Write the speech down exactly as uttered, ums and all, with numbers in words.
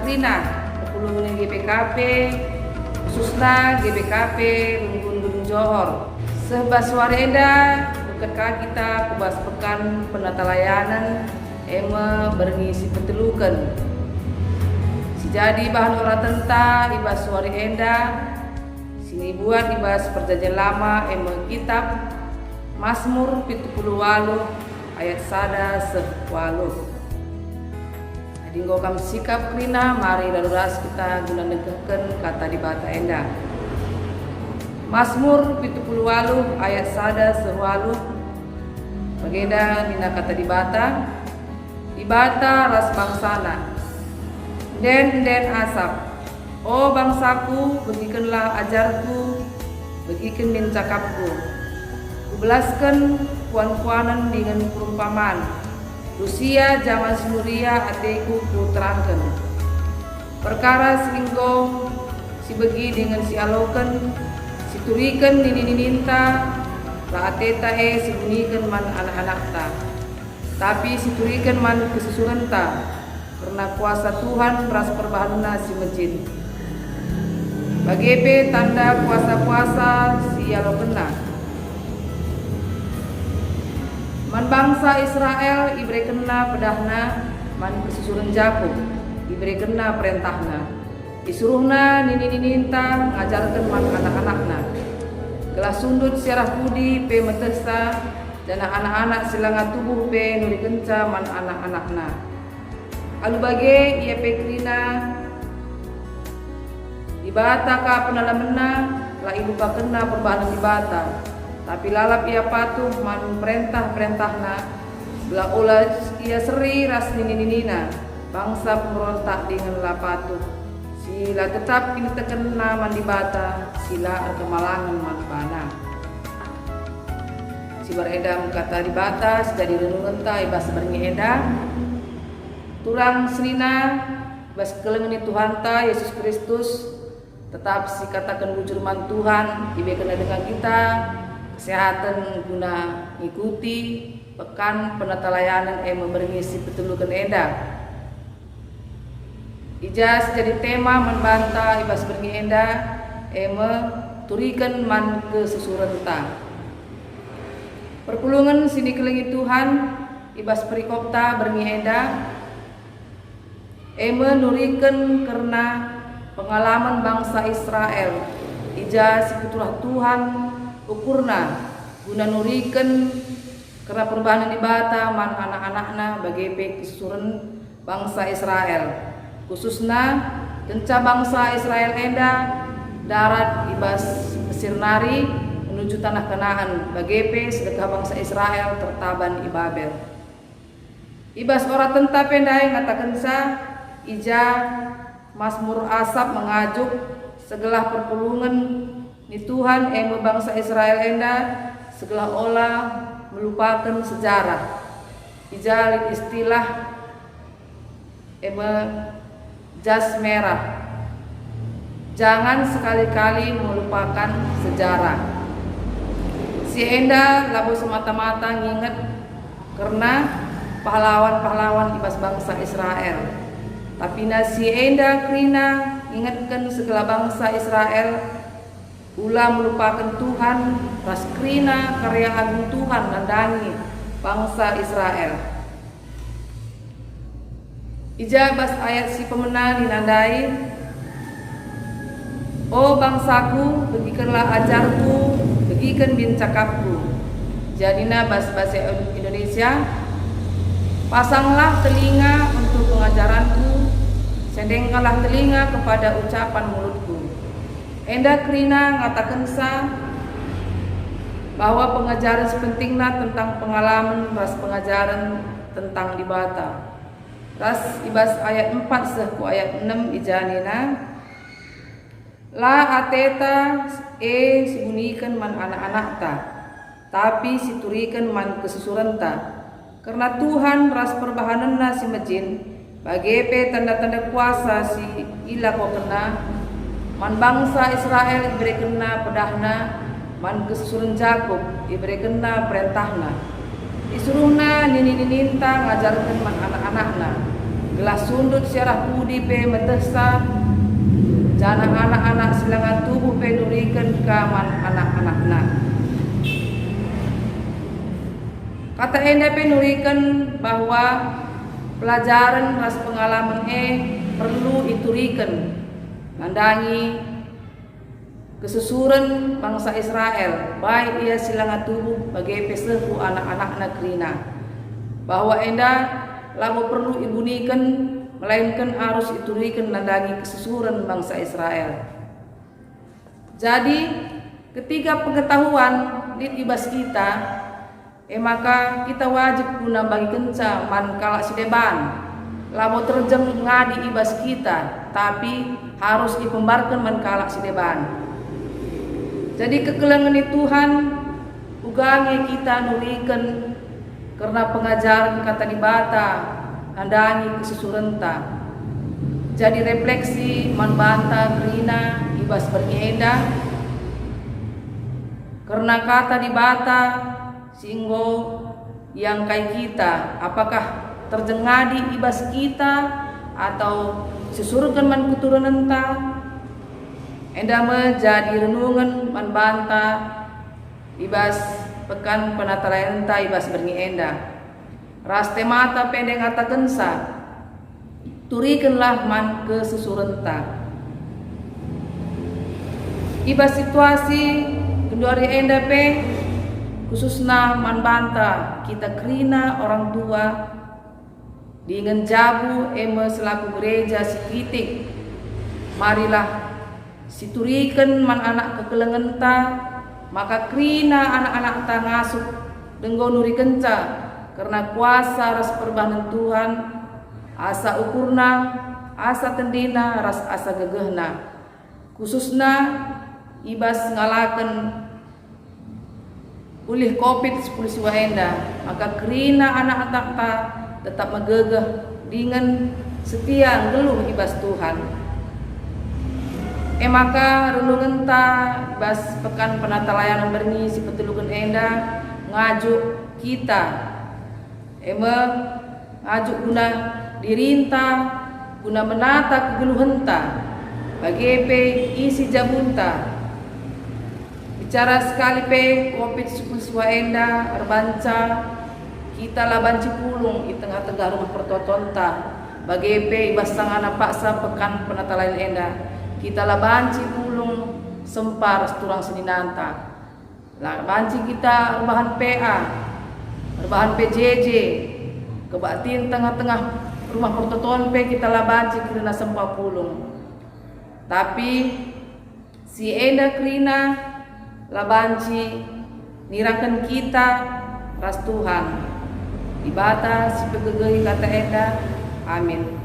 Kerina, perpulungen G B K P, khususna G B K P Runggun Gunung Johor. Seh bas wari enda, bengket ka kita ku bas Pekan Penatalayanen, e me berngi si peteluken. Si jadi bahan oratenta i bas wari enda, si ibuat i bas Perjanjian Lama, e me kitab Masmur pitu puluh waluh ayat sada seh waluh. Adi enggo kam sikap kerina, mari lalu ras kita guna nengkehken Kata Dibata enda. Masmur pitu puluh waluh ayat sada seh waluh, bagenda nina Kata Dibata, Dibata ras bangsana. Enden-enden Asap. O bangsaku, begikenlah ajarku, begiken min cakapku. Kubelasken kuan-kuanen dingen perumpaman, lusia jaman si nuria ateku kuterangken. Perkara si enggo sibegi dingen sialoken, situriken nini-nininta, la ateta e sibuniken man anak-anakta. Tapi situriken man kesusurenta, kerna kuasa Tuhan ras perbahanenNa si mejin. Bage pe tanda kuasa-kuasa si ialokenNa. Man bangsa Israel iberekenNa pedahNa, man kesusuren Jakup iberekenNa perentahNa. IsuruhNa nini-nininta ngajarken man anak-anakna, gelah sundut si arah pudi pe metehsa, janah anak-anak si langa tubuh pe nurikenca man anak-anakna. Alu bage ia pe kerina, Dibata ka penalamenna, la ilupakenna perbahanen Dibata, tapi lalap ia patuh man perentah-perentahNa, gelah ola ia seri ras nini-ninina, bangsa pemberontak dingen la patuh, si la tetap kinitekenna man Dibata, si la erkemalangen man baNa. Si ber enda me Kata Dibata si jadi renungenta i bas berngi enda. Turang senina, bas kekelengen Tuhanta Yesus Kristus, tetap sikataken bujur man Tuhan, iberekenNa denga kita kesehaten guna ngikuti Pekan Penatalayanen e me berngi si peteluken enda. I ja si jadi tema man banta i bas berngi enda, e me turiken man kesusurenta. Perpulungen si nikelengi Tuhan i bas perikopta berngi enda, e me nuriken kerna pengalamen bangsa Israel, i ja si kuturah Tuhan ukurna guna nuriken kerna perbahanen Dibata man anak-anakna bage pe kesusuren bangsa Israel, khususna kenca bangsa Israel enda ndarat i bas Mesir nari menuju taneh Kanaan, bage pe sedekah bangsa Israel tertaban i Babel. I bas oratenta pe ndai ngatakenca, i ja Masmur Asap mengajuk segelah perpulungen ni Tuhan, e me bangsa Israel enda, segelah ola melupaken sejarah. I ja lit istilah, e me jas merah. Jangan sekali-kali melupakan sejarah. Si enda labo semata-mata nginget kerna pahlawan-pahlawan i bas bangsa Israel. Tapi na si enda kerina ngingetken segelah bangsa Israel, ula melupaken Tuhan ras kerina karya agung Tuhan nandangi bangsa Israel. I ja bas ayat si pemena ninandai, "O bangsaku, begikenlah ajarku, begiken min cakapku." Jadina bas bahasa Indonesia, "Pasanglah telinga untuk pengajaranku, sendengkanlah telinga kepada ucapan mulutku." Enda kerina ngatakenca bahwa pengajaren sepentingna tentang pengalamen ras pengajaren tentang Dibata. Ras i bas ayat empat seh ku ayat enem i ja nina, "La ateta e sibuniken man anak-anakta, tapi situriken man kesusurenta. Kerna Tuhan ras perbahanenNa si mejin, bage pe tanda-tanda kuasa si ilakokenNa, man bangsa Israel iberekenNa pedahNa, man kesusuren Jakup iberekenNa perentahNa. IsuruhNa nini-nininta ngajarken man anak-anakna, gelah sundut si arah pudi pe metehsa, janah anak-anak si langa tubuh pe nuriken ka man anak-anakna. Kata enda pe nuriken bahwa pelajaren ras pengalamen e perlu ituriken nandangi kesusuren bangsa Israel, baik ia si langa tubuh bage pe seh ku anak-anakna kerina, bahwa enda labo perlu ibuniken, melainken arus ituriken nandangi kesusuren bangsa Israel. Jadi, ketika pengetahuan lit i bas kita, e maka kita wajib guna mbagikenca man kalak si deban. Labo terjeng ngadi i bas kita, tapi harus ipembarken man kalak si deban. Jadi, kekelengen ni Tuhan uga nge kita nuriken kerna pengajaren Kata Dibata nandangi kesusurenta. Jadi refleksi man banta kerina i bas berngi enda kerna Kata Dibata si enggo iangkai kita, apakah terjeng ngadi i bas kita atau isusurken man keturunenta? Enda me jadi renungen man banta i bas pekan penatalainenta i bas berngi enda. Ras temata pe ndai ngatakenca, turikenlah man kesusurenta. I bas situasi genduari enda pe, khususna man banta kita kerina orang tua, dingen jabu e me selaku gereja si kitik, marilah situriken man anak kekelengenta, maka kerina anak-anakta ngasup denggo nurikenca kerna kuasa ras perbahanen Tuhan, asa ukurna, asa tendina, ras asa gegehna, khususna i bas ngalaken ulih covid sepuluh siwa enda, maka kerina anak-anakta tetap megegeh dingen setia nggeluh i bas Tuhan. E maka, renungenta i bas Pekan Penatalayanen berngi si peteluken enda ngajuk kita, e me, ngajuk guna dirinta, guna menata kegeluhenta, bage pe isi jabunta. Bicara sekali pe covid sepuluh siwa enda erbanca, kita la banci pulung i tengah-tengah rumah pertotonta, bage pe i bas sangana paksa Pekan Penatalayanen enda, kita la banci pulung sempa ras turang seninanta. La banci kita erbahan P A, erbahan P J J, kebaktin tengah-tengah rumah pertoton pe kita la banci kerina sempa pulung. Tapi si enda kerina la banci niraken kita ras Tuhan, Dibata si pegegehi kata enda. Amin.